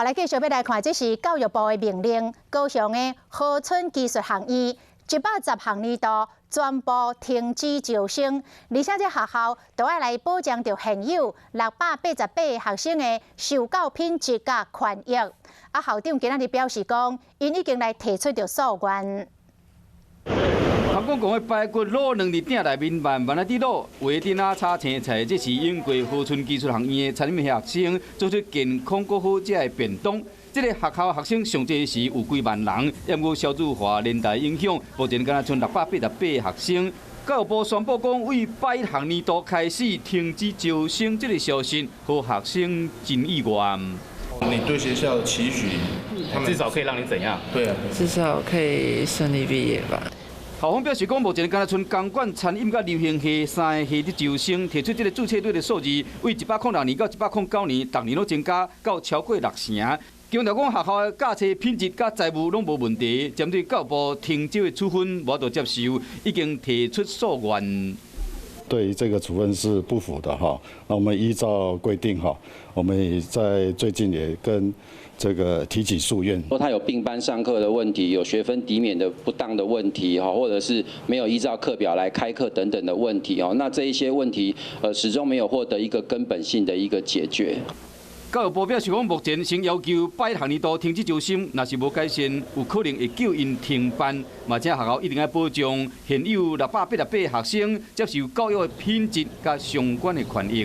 好，來繼續欲來看，這是教育部的命令，高雄的和春技術學院110學年度全部停止招生，而且這學校都愛來保障著現有688學生的受教品質佮權益。啊，校長今仔日表示講，𪜶已經來提出著訴願。他講講的排骨滷卵佇鼎內面慢慢仔佇滷，畫頂仔炒青菜，這是永過和春技術學院的餐飲學生做出健康閣好食的便當。這個學校學生上濟時有幾萬人，毋過少子化連帶影響，目前敢若賰688學生。教育部宣布講，為101學年度開始停止招生，這個消息，予學生真意外。你對學校的期許，他們至少可以讓你怎樣？對啊，至少可以順利畢業吧。校方表示講，目前敢若賰工管、餐飲佮流行系三個系佇招生，提出這個注冊率的數字，為106年到109年，逐年攏增加到超過六成。強調講學校的教冊品質佮財務攏無問題，針對教育部停招的處分無法度接受，已經提出訴願。對於這個處分是不服的哈，那我們依照規定哈，我們也在最近也跟這個提起訴願。說他有併班上課的問題，有學分抵免的不當的問題哈，或者是沒有依照課表來開課等等的問題哦，那這一些問題始終沒有獲得一個根本性的一個解決。教育部表示講，目前先要求101學年度停止招生，若是無改善，有可能會叫𪜶停辦。嘛，請學校一定愛保障現有688學生接受教育的品質佮相關的權益。